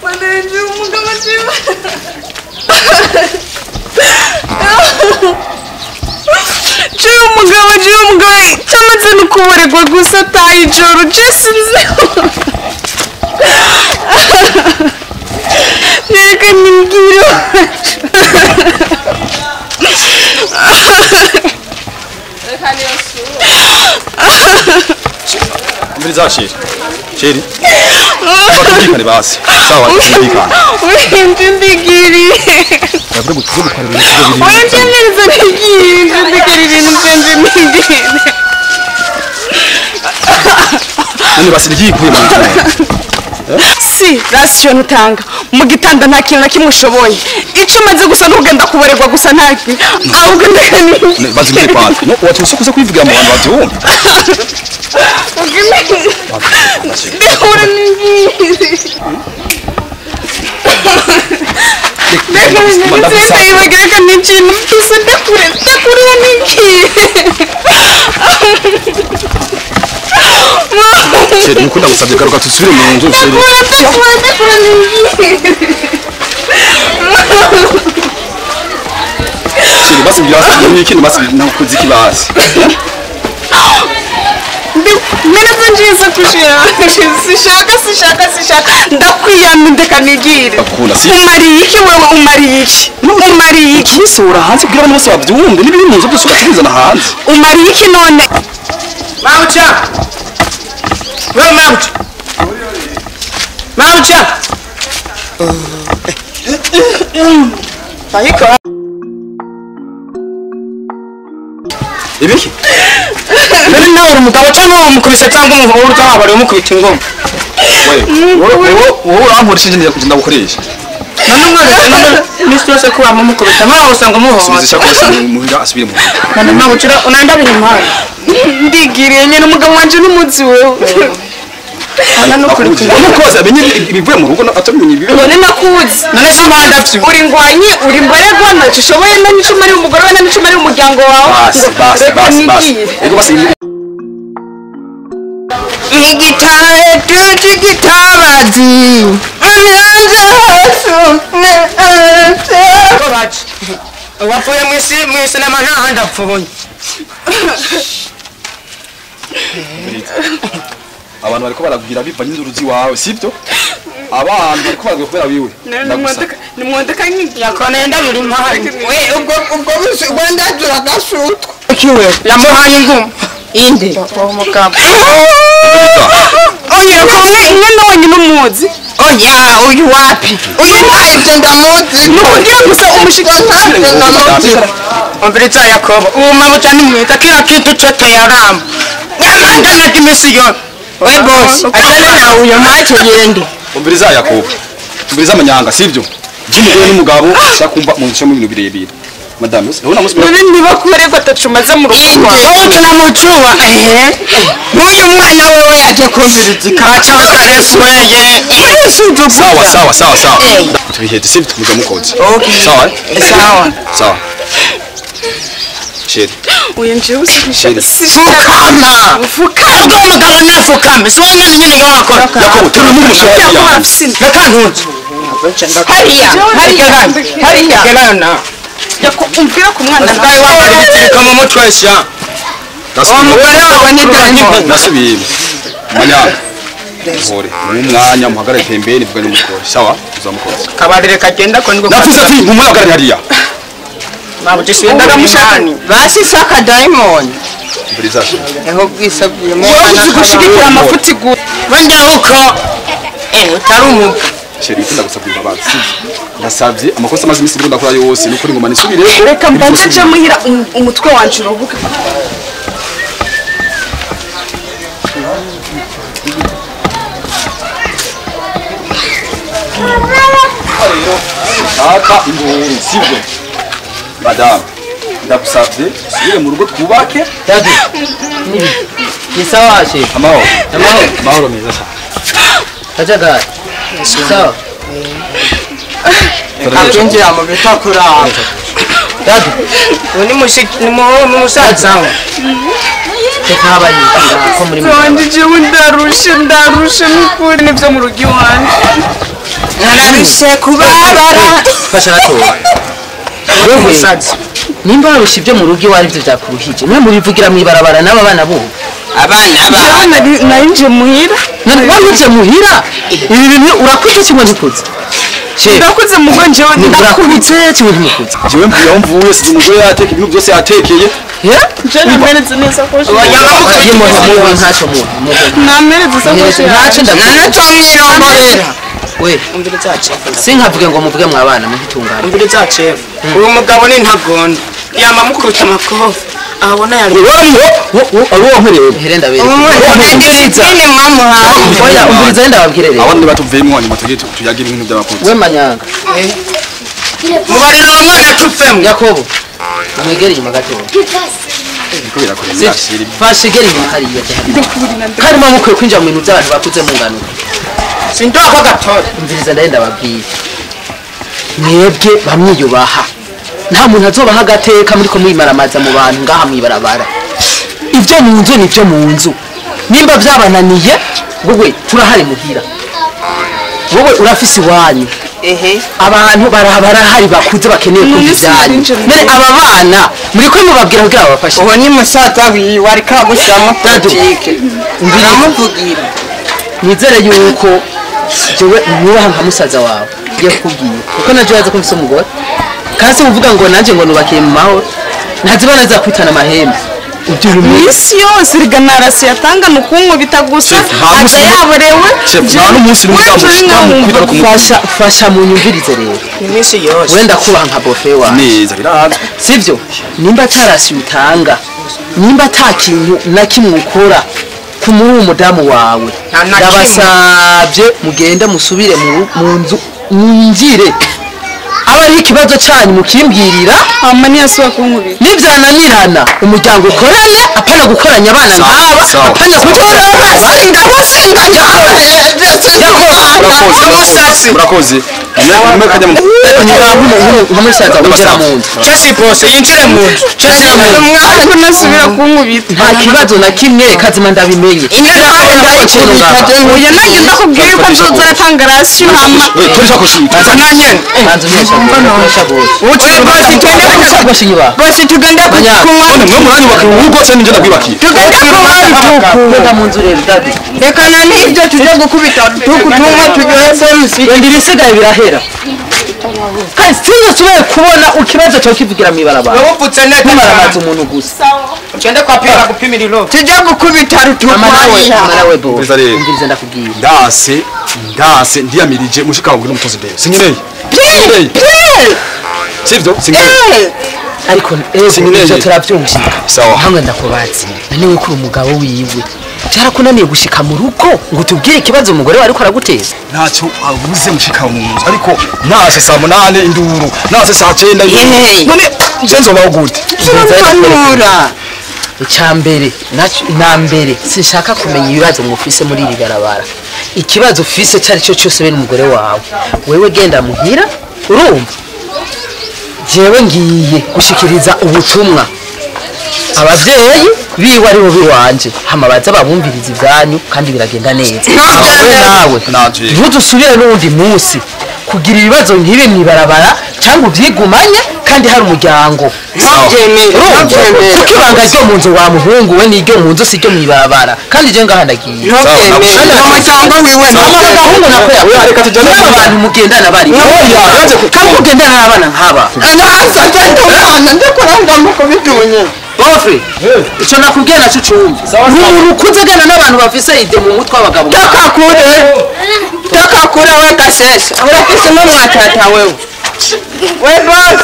Mana umugabo aciye umugabo aciye umugabo cyamaze no kuboregwa gusa ataye ijoro jesinze reka nibwire Mbiri za sheri. Sheri. Batumvikane basi. Sawa tumvikane. Urinzi ndigiri. Yavuze ngo tuze gukora ibintu byo biri. Urinzi ndigiri, ndigiri ibintu byenje ndigiri. None basi ndigikuye mu nzu. Si ration utanga mu gitanda nta kintu na kimwe ushoboye. Icyo umaze gusa n'ugenda kuboregwa gusa nta kintu. Ahubwo ndani. Bazi muri kwata. No watuse kuza kwivugira mu bantu babyumva. Ndahura n'ingiri. Ndakure n'ikintu gusa ndakure n'ingiri. Sheri nukunda gusabye garuka tusubire mu nzu. Ndakure n'ingiri. Sheri basi ngira n'ikindi basi nakuzi kibasi. Mena njiza kushira sishaka ndakwiyamye ndeka nigire. Umariye iki wewe umariye iki? Umariye iki? Kisura hanze kugira abantu bose babyumve n'ibiri mu nzu byose ugatubizana hanze. Umariye iki none? Maucha. Wewe Maucha. Maucha. Tahiko. Ibiki? Nari nawe umugabo cyangwa umukubise cyangwa umuhungu cyangwa abari umukubita ingoma. Wewe wowe urankoresha nje ndagukoresha. None umwana none misi yose ko bamumukubita mawe usanga umuhoho. Subiza ishakoshi muhira asubire mu rugo. None mawe ucira unandabira impano. Ndigiriye nyene umugabo wanje n'umuzi wewe. Ana nukuri nukoze amenye ibivuye mu rugo atamenye ibibe. None nakuzi. None se mpanda uri ngwanyi uri mboregwa ntacyo ushoboye na nicuma ari umugore we na nicuma ari umuryango wawe. Basi basi basi basi. Ego basi igitare tugitabazi. Anyanza hasu ne ase. Wapfuye mwisi mwisi n'amahanga ndapfuye. Abantu bariko barabwira biva n'inzuruzi wawe sibyo? Abantu bariko barabwira kubera wiwe. Nimwondeka nyingi. Yakone ndabira impano. We ubwo ubwo wenda turagashutwa. Kiwe yamuhaye inguma. Inde. Umugabo. Oya kumwe ingana wenyine umuzi. Oya uyu wapi? Uyu ntabyo ndamuzi. Nukugira gusa umushikira ndamuzi. Umviriza Yakobo. Uwo mabuja ni mwiza kila kitu chote yaramba. Nyamanda na kimisiyo. We boss, achana na uyo macho yende. Umviriza Yakobo. Umviriza amanyanga sivyo? Jimugore n'umugabo shakumva mu nce mu bintu birebire. Madame, urabona musi none niba kubererwa atacumaze mu rugo. Wowe tunamucuwa n'uyu mwana wewe yaje kumviriza ikaca karesweye. Sawa sawa sawa sawa. Tubiheze sivyo muja mukoze. Sawa? Sawa. Sawa. Sheri. Uyu nje usishaka. Fukama. Fukama. Ubwo umugabo nafukame. Si wowe nyine nyine wakora. Yakobo turi mu mushahara. Reka ntunze. Hariya, hariya, hariya. Gerayo na. Yako umvira ku mwana nawe wambaye ibitsirika mu mutwe sha. Umugore wawe ni dayimoni. Nasubiye. Manyanga. Mpore. Mu mwanya muhagarare pembeni vuga n'umugore. Sawa? Uzamukoze. Kabarire kagenda ko niko. Navuze ati mu muhagarare hariya. Mabo jisenda ndamushaka. Basi saka dayimoni. Mbiriza. Eho bwisabwiye mu wowe uzi gushigikira amafuti gu. Wenda uko utari umugabo. Sheri ndagusabye imbabazi. Ndasabye amakosa amaze iminsi ndakora yose nukuri ngoma nisubire. Reka mbanze nje muhira umutwe wanje uruhuke. Shaka induru sibyo? Madame, ndagusabye usubire mu rugo twubake. Daddy. Ni sawa she. Amahoro. Amahoro. Amahoro meza cyane. Kajagari. Sawa. Akinjira mu bitakura. Daddy. Uyu ni mushiki ni musaza. Reka habayinjira ko muri Wanje jewe ndarushe n'ukuri nivyo mu rugo iwanje. Nararushe kubabara. Fasha gatoya. Wewe nimba warusha ibyo mu rugo iwawe ivyo vyakuruhije mwe mubivugira mw'ibarabara n'aba bana bubu. Abana Jewe narinje muhira. Waruje muhira ibi bintu urakuze kimwe ntikuze. Ndakuze mugo njewe ndakubitse kimwe ntimukuze. Jewe mvuye aho mvuye size umugore yateka ibintu byose yatekeye. Je nameretse neza ko ntacyo nameretse isakoshi ntacyo ntacyo mwirongorera. We sinkavuge ngo muvuge mwabana muhitungana. Umviriza chef. Uyu mugabo ni ntagonda. Yama mukubita amakofi. Abona yari Wowe nkoreye. Herenda bere. Umviriza mwamuhaye. Oya umviriza ndababwire rero. Abandi batuveyemo hanyuma tujye tuyagira ibintu by'abakozi. We manyanga. Mubarira uwo mwana tupfemo. Yakobo. Mwegere inyuma gato. Niko birakorera shiri. Fashe gere inyuma hariya. Kandi mukwiye kwinjira mu bintu by'abantu bakuze mu ngano. Sindoka gatora. Umviriza ndenda babwiye. Mwebwe bamwiyubaha. Nta muntu azobaha agateka muri ko mwimaramaza mu bantu ngaha mwibarabara. Ibyo mu nzu ni byo mu nzu. Nimba byabananiye wowe turahari muhira. Wowe urafise iwanyu. Abantu barahari bakuze bakeneye kumva ibyanyu. None aba bana muri ko mubabwira kugira babafashe. Uwo ni musaza wiwe ariko agushyiramo politike. Aramuvugira. Nizere yuko jewe mwubaha nka musaza wawe. Ngiye kukubwira. Kuko naje yaza kumfise umugore. Kasi uvuga ngo nanje ngo nubakiye mu mahoro. Ntazibana za kwitana amahembe. Misi yose riga narasi yatanga nukunkubita gusa aza yaborewe. Nta n'umunsi n'umwe fasha munyumvirize rero. Imisi yose wenda kubaha nka bofe wawe. Neza birazwi. Sivyo? Nimba atarasi utanga, nimba atakintu na kimwe ukora ku muri umudamu wawe. Ndabasabye mugende musubire mu nzu mwinjire. Aba ari ikibazo cyanyu mukimbwirira hama ntiyasubira kunkubita. Nivyananirana umuryango ukorane apana gukoranya abana nk'aba apana Murakoze. Nkamusaza winjira mu nzu. Chesi boss yinjire mu nzu. Chesi ariko nasubira kunkubita. Nta kibazo na kimwe kazima ndabimenye. Oya nanjye ndakubwiye yuko nzoza aratanga rasiyo hama. Banza unyesha bose. Bosi tugenda kunywa. None mwe muranyubakira urugo se ninjye ndagwibakiye. Tugenda kunywa rutuku. Tugenda mu nzu rero dadi. Reka nani ibyo tuje gukubita tukutumwa turyohe MC. Wenda ibisigaye birahera. Kandi sinzosubire kubona ikibazo cyo kivugira mw'ibarabara. Wavutse neza. Ntumaramaza umuntu gusa. Ugende kwa Pera gupimira iro. Tuje gukubita rutuku. Mama nawe bo. Umviriza ndakubwiye. Ndase ndiyamirije mushika wawe n'umutozi ndebe. Sinkeneye. Sivyo? Sinkeneye. Ariko ivyo turavyumvira. Sawa. Hamwe ndakubatse. None we kuri umugabo wiwe. Cyarakunaniye gushika mu rugo ngo tubwire ikibazo umugore wari ariko araguteza. Ntacyo abuze mushika mu nzu ariko nase saa 8 induru, nase saa 9 induru. None je nzobaho gute? Turamura. Icyambere na mbere sinshaka kumenya ibibazo mufise muri iri barabara. Ikibazo ufise cyari cyo cyose bene umugore wawe. Wewe genda muhira urumva. Jewe ngiye gushikiriza ubutumwa abavyeyi biwe ari bo biwanje hama baza babumviriza ibyanyu kandi biragenda neza. Nawe ntudusubire n'undi munsi kugira ibibazo nk'ibi mwibarabara cyangwa ubyigumanye kandi hari umuryango. Ntubyemere. Kuko ibanga ryo mu nzu wa muhungu we n'iryo mu nzu si ryo mwibarabara kandi je ngaha ndagiye. Ntubyemere. Umuryango wiwe n'abahungu nako yawe. Abantu mugendana bari. Kandi mugendana n'abana nk'aba. Naza ndumwana ndakora ndamukubita. Bofre, ico nakubwiye naco cumva. Umuntu ukuze agana n'abantu bafise ide mu mutwe w'abagabo. Takakure we gasheshe. Urafise n'umwatata wewe. We boss.